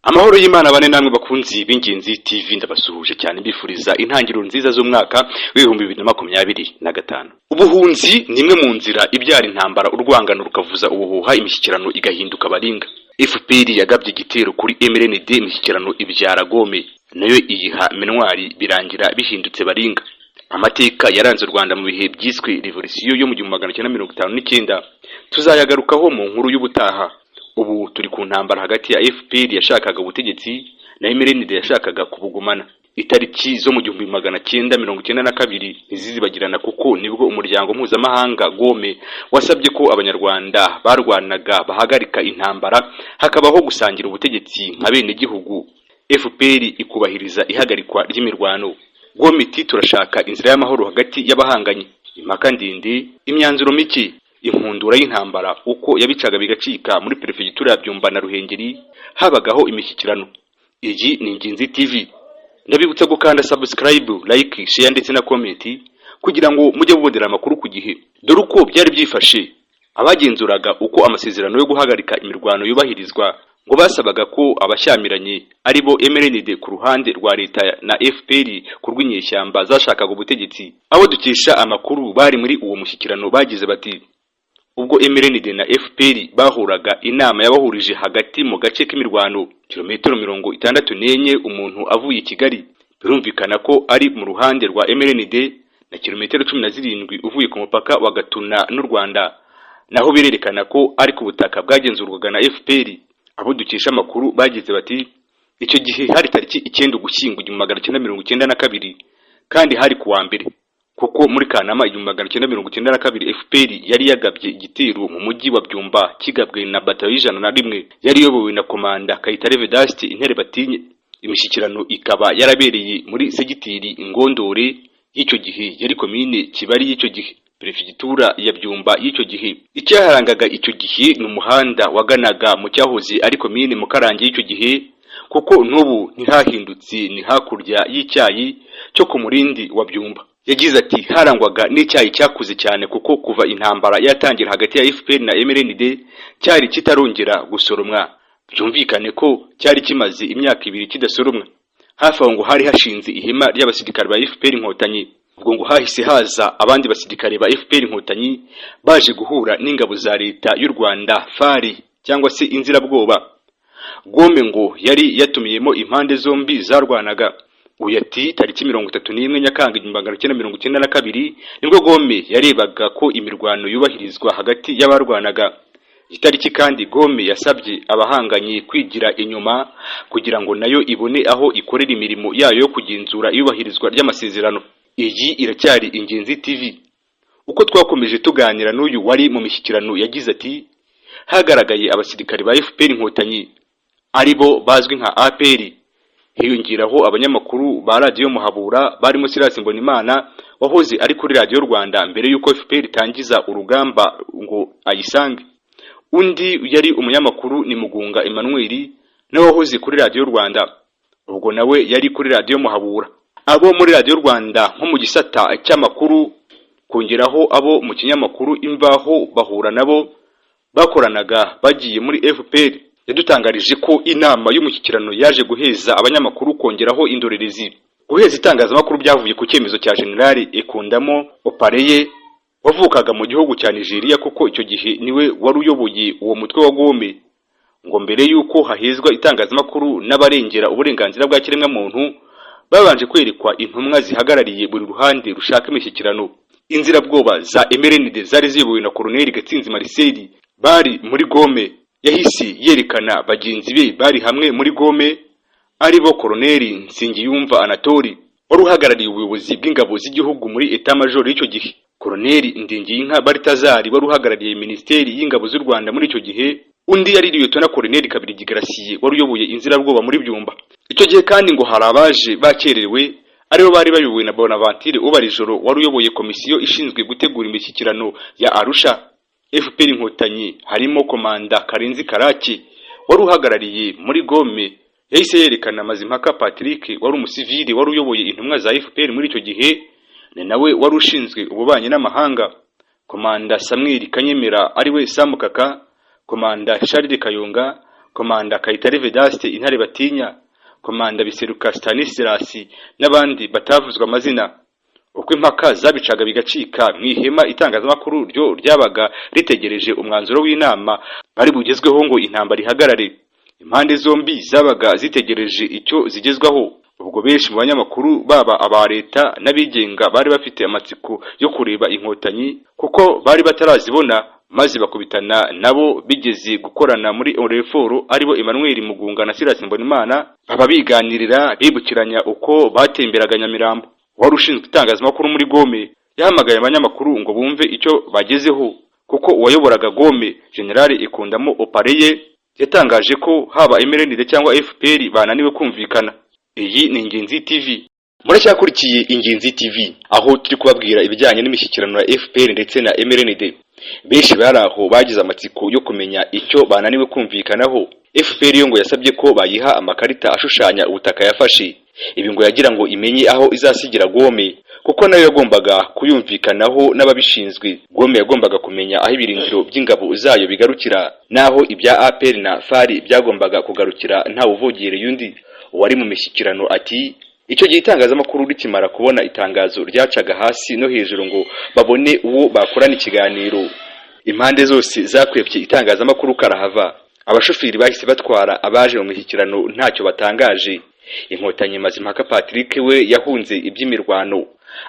Amahoro y'Imana bane namwe bakunzi b'Ingenzi TV, ndabasuhuje cyane mbifuriza intangiriro nziza z'umwaka w'2025. Ubuhunzi ni imwe mu nzira ibyara intambara, urwangano rukavuza ubuhuha, imishyikirano igahinduka baringa. FPR yagabye igitero kuri MRND, imishyikirano ibyara Gome, nayo iyiha MINUAR, birangira bihindutse baringa. Amateka yaranze u Rwanda mu bihe byiswe revolisiyo yo mu 1959 tuzayagarukaho mu nkuru y'ubutaha. Ubu turi ku ntambara hagati ya FPR yashakaga ubutegetsi na MRND yashakaga kubugumana. Itariki zo mu 1992 ntizizibagirana, kuko nibwo umuryango mpuzamahanga Gome wasabye ko Abanyarwanda barwanaga bahagarika intambara, hakabaho gusangira ubutegetsi nka bene gihugu, FPR ikubahiriza ihagarikwa ry'imirwano. Gome iti: "Turashaka inzira y'amahoro hagati y'abahanganye." Impaka ndende, imyanzuro mike, inkundura y'intambara. Uko yabicaga bigacika, muri perefegitura ya Byumba na Ruhengeri habagaho imishyikirano. Iyi ni Ingenzi TV, ndabibutsa gukanda subscribe, like, share ndetse na comment kugira ngo mujye mubonera amakuru ku gihe. Dore uko byari byifashe. Abagenzuraga uko amasezerano yo guhagarika imirwano yubahirizwa ngo basabaga ko abashyamiranye, ari bo MRND ku ruhande rwa leta na FPR ku rw'inyeshyamba zashakaga ubutegetsi. Abo dukesha amakuru bari muri uwo mushyikirano bagize bati: "Ubwo MRND na FPR bahuraga, inama yabahurije hagati mu gace k'imirwano, kilometero 64 umuntu avuye i Kigali, birumvikana ko ari mu ruhande rwa MRND, na kilometero 17 uvuye ku mupaka wa Gatuna n'u Rwanda, naho birerekana ko ari ku butaka bwagenzurwaga na FPR." Abo dukesha amakuru bagize bati: "Icyo gihe hari tariki 9 Ugushyingo 1992, kandi hari ku wa mbere, kuko muri Kanama 1992 FPR yari yagabye igitero mu mujyi wa Byumba, kigabwe na batayo y'101 yari iyobowe na komanda Kayitare Vedaste Intare Batinye. Imishyikirano ikaba yarabereye muri segiteri Ingondore y'icyo gihe, yari komine Kibari y'icyo gihe, perefegitura ya Byumba y'icyo gihe. Icyaharangaga icyo gihe ni umuhanda waganaga mu cyahoze ari komine Mukarange y'icyo gihe, kuko n'ubu ntihahindutse, ni hakurya y'icyayi cyo ku Murindi wa Byumba." Yagize ati: "Harangwaga n'icyayi cyakuze cyane, kuko kuva intambara yatangira hagati ya FPR na MRND cyari kitarongera gusoromwa. Byumvikane ko cyari kimaze imyaka 2 kidasoromwa. Hafi aho ngo hari hashinze ihema ry'abasirikare ba FPR Inkotanyi. Ubwo ngo hahise haza abandi basirikare ba FPR Inkotanyi baje guhura n'ingabo za leta y'u Rwanda, FAR cyangwa se inzirabwoba. Gome ngo yari yatumiyemo impande zombi zarwanaga." Uyu ati: "Tariki 31 Nyakanga 1992 nibwo Gome yarebaga ko imirwano yubahirizwa hagati y'abarwanaga. Itariki kandi Gome yasabye abahanganye kwigira inyuma kugira ngo nayo ibone aho ikorera imirimo yayo yo kugenzura iyubahirizwa ry'amasezerano." Iyi iracyari Ingenzi TV. Uko twakomeje tuganira n'uyu wari mu mishyikirano, yagize ati: "Hagaragaye abasirikare ba FPR Inkotanyi, ari bo bazwi nka APR, hiyongeraho abanyamakuru ba Radiyo Muhabura barimo Silas Mbonimana wahoze ari kuri Radiyo Rwanda mbere y'uko FPR itangiza urugamba ngo ayisange. Undi yari umunyamakuru ni Mugunga Emmanuel, nawe wahoze kuri Radiyo Rwanda, ubwo nawe yari kuri Radiyo Muhabura. Abo muri Radiyo Rwanda nko mu gisata cy'amakuru, kongeraho abo mu kinyamakuru Imvaho, bahura nabo bakoranaga bagiye muri FPR." Yadutangarije ko inama y'umushyikirano yaje guheza abanyamakuru, kongeraho indorerezi. Guheza itangazamakuru byavuye ku cyemezo cya Generali Ekundamo Opareye wavukaga mu gihugu cya Nigeria, kuko icyo gihe niwe wari uyoboye uwo mutwe wa Gome. Ngo mbere y'uko hahezwa itangazamakuru n'abarengera uburenganzira bwa kiremwamuntu, babanje kwerekwa intumwa zihagarariye buri ruhande rushaka imishyikirano. Inzirabwoba za MRND zari ziyobowe na Colonel Gatsinzi Marcel bari muri Gome. Yahise yerekana bagenzi be bari hamwe muri Gome, ari bo Colonel Nsengiyumva Anatoli wari uhagarariye ubuyobozi bw'ingabo z'igihugu muri Etat Major y'icyo gihe, Colonel Ndingiyinka Baltazar wari uhagarariye Minisiteri y'Ingabo z'u Rwanda muri icyo gihe, undi yari Liyetona Colonel Kabirigi Gratien wari uyoboye inzirabwoba muri Byumba icyo gihe. Kandi ngo hari abaje bakererewe, aribo bari bayobowe na Bonaventure Ubarijoro wari uyoboye komisiyo ishinzwe gutegura imishyikirano ya Arusha. FPR Inkotanyi harimo Komanda Karenzi Karake wari uhagarariye muri Gome. Yahise yerekana Mazimpaka Patrick wari umusivili wari uyoboye intumwa za FPR muri icyo gihe, ni nawe wari ushinzwe ububanyi n'amahanga, Komanda Samuel Kanyemera ariwe Samukaka, Komanda Charles Kayonga Komanda Kayitare Vedaste Intare Batinya, Komanda Biseruka Stanislas n'abandi batavuzwe amazina. Uko impaka zabicaga bigacika mu ihema, itangazamakuru ryo ryabaga ritegereje umwanzuro w'inama bari bugezweho ngo intambara ihagarare. Impande zombi zabaga zitegereje icyo zigezwaho. Ubwo benshi mu banyamakuru, baba aba leta n'abigenga, bari bafite amatsiko yo kureba Inkotanyi kuko bari batarazibona, maze bakubitana nabo bigeze gukorana muri Orinfor, aribo Emmanuel Mugunga na Silas Mbonimana, baba biganirira bibukiranya uko batemberaga Nyamirambo. Wari ushinzwe itangazamakuru muri Gome yahamagaye abanyamakuru ngo bumve icyo bagezeho, kuko uwayoboraga Gome, General Ikundamo Opareye, yatangaje ko haba MRND cyangwa FPR bananiwe kumvikana. Iyi ni Ingenzi TV, muracyakurikiye Ingenzi TV, aho turi kubabwira ibijyanye n'imishyikirano ya FPR ndetse na MRND. Benshi bari aho bagize amatsiko yo kumenya icyo bananiwe kumvikanaho. FPR yo ngo yasabye ko bayiha amakarita ashushanya ubutaka yafashe. Ibi ngo yagira ngo imenye aho izasigira Gome, kuko nayo yagombaga kuyumvikanaho n'ababishinzwe. Gome yagombaga kumenya aho ibirindiro by'ingabo zayo bigarukira n'aho ibya APR na FAR byagombaga kugarukira, ntawe uvogereye undi. Uwari mu mishyikirano ati: "Icyo gihe itangazamakuru rikimara kubona itangazo ryacaga hasi no hejuru ngo babone uwo bakorana ikiganiro. Impande zose zakwepye itangazamakuru karahava. Abashoferi bahise batwara abaje mu mishyikirano ntacyo batangaje." Inkotanyi, Mazimpaka Patrick we yahunze iby'imirwano,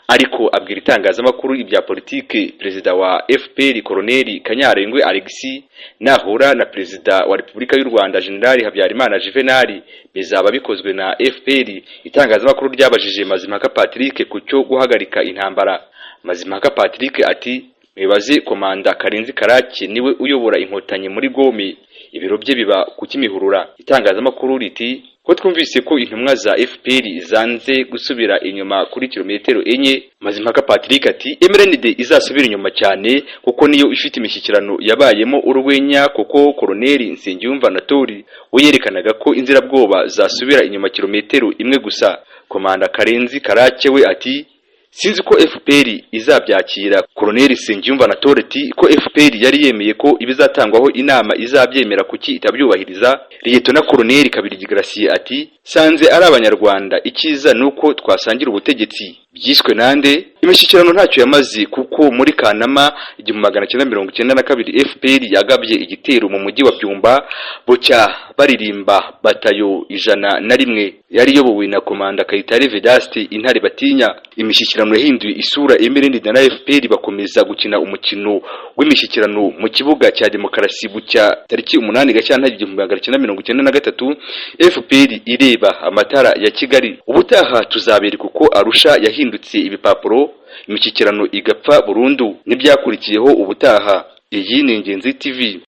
ariko abwira itangazamakuru ibya politike. Perezida wa FPR, Koloneli Kanyarengwe Alexis, nahura na Perezida wa Repubulika y'u Rwanda, General Habyarimana Juvenal, bizaba bikozwe na FPR. Itangazamakuru ryabajije Mazimpaka Patrick ku cyo guhagarika intambara. Mazimpaka Patrick ati: "Mwibaze Komanda Karenzi Karake, niwe uyobora Inkotanyi muri Gome, ibiro bye biba ku Kimihurura." Itangazamakuru riti: "Ko twumvise ko intumwa za FPR zanze gusubira inyuma kuri kilometero 4?" Mazimpaka Patrick ati: "MRND izasubira inyuma cyane, kuko niyo ifite imishyikirano yabayemo urwenya, kuko Koloneli Nsengiyumva Anatoli we yerekanaga ko inzirabwoba zasubira inyuma kilometero 1 gusa." Komanda Karenzi Karake we ati: "Sinzi ko FPR izabyakira." Koloneli Nsengiyumva Anatole ati: "Ko FPR yari yemeye ko ibizatangwaho inama izabyemera, kuki itabyubahiriza?" Liyetona Koloneli Kabirigi Gratien ati: "Sanze ari Abanyarwanda, icyiza ni uko twasangira ubutegetsi." Byiswe nande? Imishyikirano ntacyo yamaze, kuko muri Kanama 1992 FPR yagabye igitero mu mujyi wa Byumba, bucya baririmba Batayo 101 yari iyobowe na Komanda Kayitare Vedaste Intare Batinya. Imishyikirano yahinduye isura, MRND na FPR bakomeza gukina umukino w'imishyikirano mu kibuga cya demokarasi. Bucya tariki 8 Gashyantare 1993 FPR ireba amatara ya Kigali. Ubutaha tuzabereka uko Arusha yahindutse ibipapuro, imishyikirano igapfa burundu, n'ibyakurikiyeho ubutaha. Iyi ni Ingenzi TV.